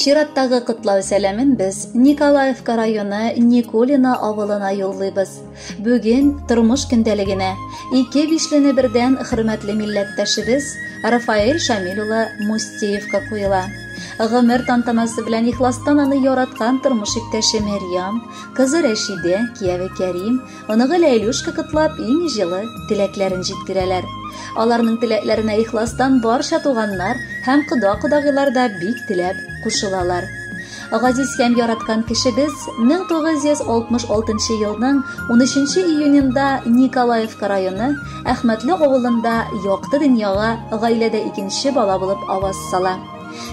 Чираттагы котлау сәламен без Николаевка районы Никулино авылына юллыйбыз. Бүген тормыш көндәлегенә ике бишлене бердән хөрмәтле милләттәшебез Рафаэль Шамил улы Мустеевка куела. Гомер тантанасы белән ихластан аны яраткан тормыш иптәше Мәрьям, кызы Рәшидә, кияве Кәрим, Оныгы Ләйлүшка котлап, иң җылы теләкләрен җиткерәләр. Аларның теләкләренә ихластан барча туганнар һәм кода-кодагыйлар да бик теләп кушылалар. Газиз һәм яраткан кешебез 1966 елның 13 июнендә Николаевка районы Әхмәтле авылында якты дөньяга гаиләдә икенче бала булып аваз сала.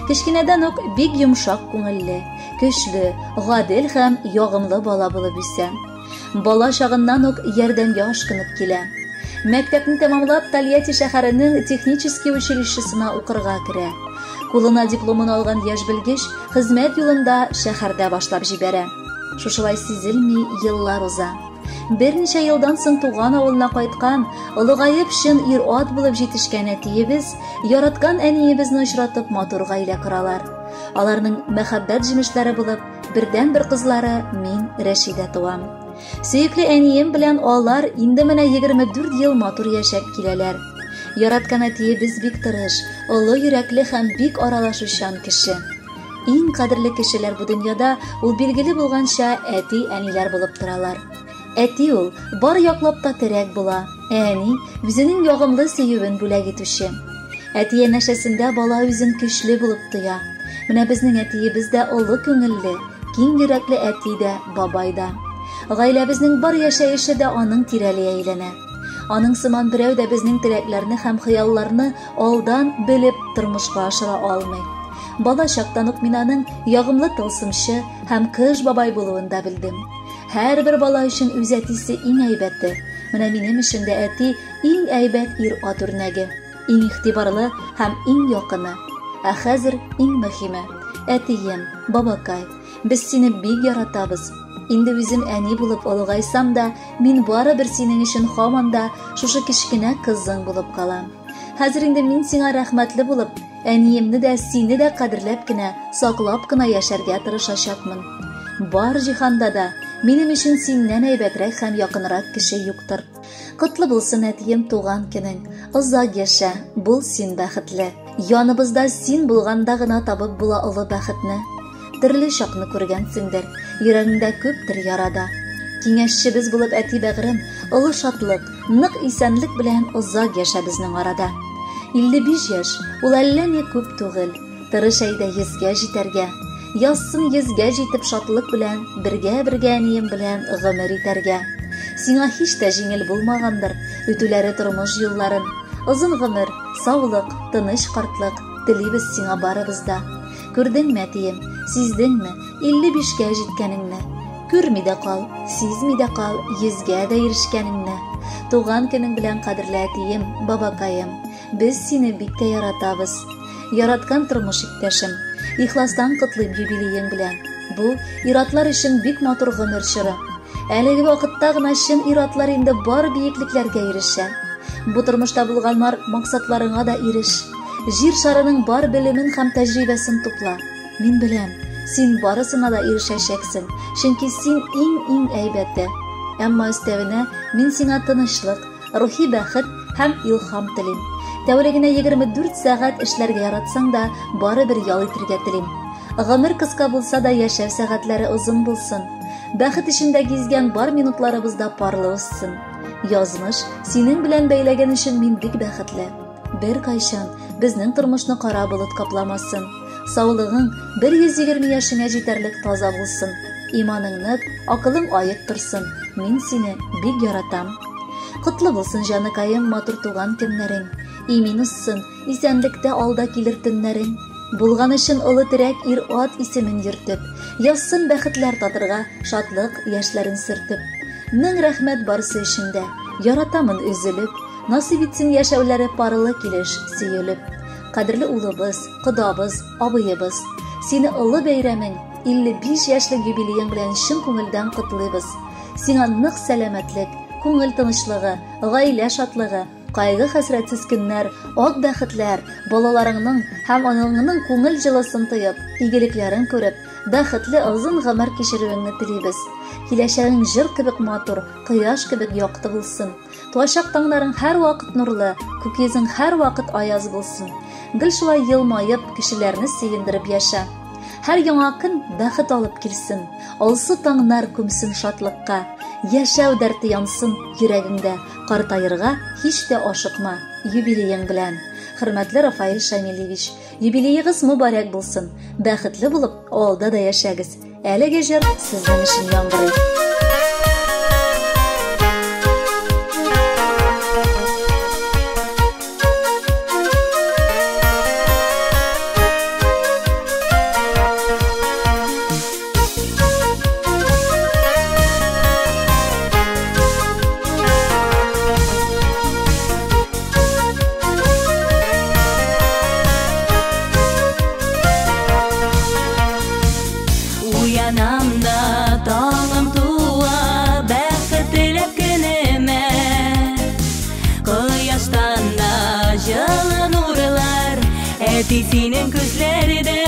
Кечкенәдән үк бик йомшак күңелле, көчле, гадел һәм ягымлы бала булып үсә. Бала чагыннан ук ярдәмгә ашкынып килә. Мәктәпне тәмамлап, Тольятти шәһәренең технический училищесына укырга керә. Кулына дипломын алган яшь белгеч хезмәт юлында шәһәрдә башлап җибәрә. Шушылай сизелми еллар уза. Берничә елдан соң туган авылына кайткан, олыгаеп чын ир-ат булып җитешкән әтиебез, яраткан әниебезне очратып матур гаилә коралар. Аларның мәхәббәт җимешләре булып, Бердәнбер кызлары мин, Рәшидә туам. Сөекле әнием белән алар инде менә 24 ел матур яшәп киләләр. Яраткан әтиебез бик тырыш, олы йөрәкле һәм бик аралашучан кеше. Иң кадерле кешеләр бу дөньяда ул билгеле булганча әти-әниләр булып торалар. Әти ул бар яклап та терәк була, ә әни үзенең ягымлы сөюен бүләк итүче. Әти янәшәсендә бала үзен көчле булып тоя. Менә безнең әтиебез дә олы күңелле, киң йөрәкле әти дә, бабай да. Гаиләбезнең бар яшәеше дә аның тирәли әйләнә. Аның сыман берәү дә безнең теләкләрне һәм хыялларны алдан белеп тормышка ашыра алмый. Бала чактан ук мин аның ягымлы тылсымчы һәм кыш бабай булуын да белдем. Һәрбер бала өчен үз әтисе иң әйбәте. Менә минем өчен дә әти иң әйбәт ир-ат үрнәге, иң игътибарлы һәм иң якыны. Ә хәзер иң мөһиме, әтием, бабакай, без сине бик яратабыз. Инде үзем әни булып олыгайсам да, мин барыбер синең өчен һаман да шушы кечкенә кызың булып калам. Хәзер инде мин сиңа рәхмәтле булып, Әниемне дә, сине дә кадерләп кенә, саклап кына яшәргә тырышачакмын. Бар җиһанда да минем өчен синнән әйбәтрәк һәм якынрак кеше юктыр. Котлы булсын, әтием, туган көнең. Озак яшә, бул син бәхетле. Яныбызда син булганда гына табып була олы бәхетне. Төрле чакны күргәнсеңдер, йөрәгеңдә күптер яра да. Киңәшчебез булып әти бәгърем, олы шатлык, Нык исәнлек белән озак яшә безнең арада. 55 яшь, ул әллә ни күп түгел. Тырыш әйдә йөзгә җитәргә. Язсын йөзгә җитеп шатлык белән бергә-бергә әнием белән гомер итәргә. Сиңа һич тә җиңел булмагандыр үтүләре тормыш юлларын. Озын гомер, саулык, тыныч картлык телибез сиңа барыбыз да. Күрдеңме, әтием, сиздеңме, 55кә җиткәнеңне? Күрми дә кал, сизми дә кал, йөзгә дә ирешкәнеңне. Туган көнең белән, кадерле әтием, бабакаем. Без сине бик тә яратабыз. Яраткан тормыш иптәшем. Ихластан котлыйм юбилеең белән. Бу, иратлар өчен бик матур гомер чоры. Әлеге вакытта гына чын иратлар инде бар биеклекләргә ирешә. Бу тормышта булган бар максатларыңа да иреш. Җир шарының бар белемен һәм тәҗрибәсен тупла. Мин беләм, син барысына да ирешәчәксең, чөнки син иң-иң әйбәте. Әмма өстәвенә мин сиңа тынычлык, рухи бәхет һәм илһам телим. Тәүлегенә 24 сәгать эшләргә яратсаң да, барыбер ял итергә телим. Гомер кыска булса да, яшәү сәгатьләре озын булсын. Бәхет эчендә гизгән бар минутларыбыз да парлы узсын. Язмыш синең белән бәйләгән өчен мин бик бәхетле. Беркайчан безнең тормышны кара болыт капламасын. Саулыгың 120 яшеңә җитәрлек таза булсын. Иманың нык, акылың аек торсын. Мин сине бик яратам. Котлы булсын, җаныкаем, матур туган көннәрең. Имин узсын, исәнлектә алда килер төннәрең. Булган өчен олы терәк ир-ат исемен йөртеп, язсын бәхетләр татырга, шатлык яшьләрен сөртеп. Мең рәхмәт барысы өчен дә, яратамын өзелеп, насыйп итсен яшәүләре парлы килеш сөелеп. Кадерле улыбыз, кодабыз, абыебыз, сине олы бәйрәмең, 55 яшьлек юбилеең белән чын күңелдән котлыйбыз. Сиңа нык сәламәтлек, күңел тынычлыгы, гаилә шатлыгы, кайгы-хәсрәтсез көннәр, ак бәхетләр, балаларыңның һәм оныгыңның күңел җылысын тоеп, игелекләрен күреп, бәхетле озын гомер кичерүеңне телибез. Киләчәгең җыр кебек матур, кояш кебек якты булсын. Туачак таңнарың һәрвакыт нурлы, күк йөзең һәрвакыт аяз булсын. Гел шулай елмаеп, кешеләрне сөендереп яшә. Һәр яңа көн бәхет алып килсен, алсу таңнар күмсен шатлыкка. Яшәү дәрте янсын йөрәгеңдә, картаерга һич тә ашыкма, юбилеең белән. Хөрмәтле Рафаэль Шамилевич, юбилеегыз мөбарәк булсын. Бәхетле булып, авылда да яшәгез. Әлеге җыр сезнең өчен яңгырый. Уянам да таңым туа, бәхет теләп көнемә. Кояштан да җылы нурлар, әти синең күзләрдә.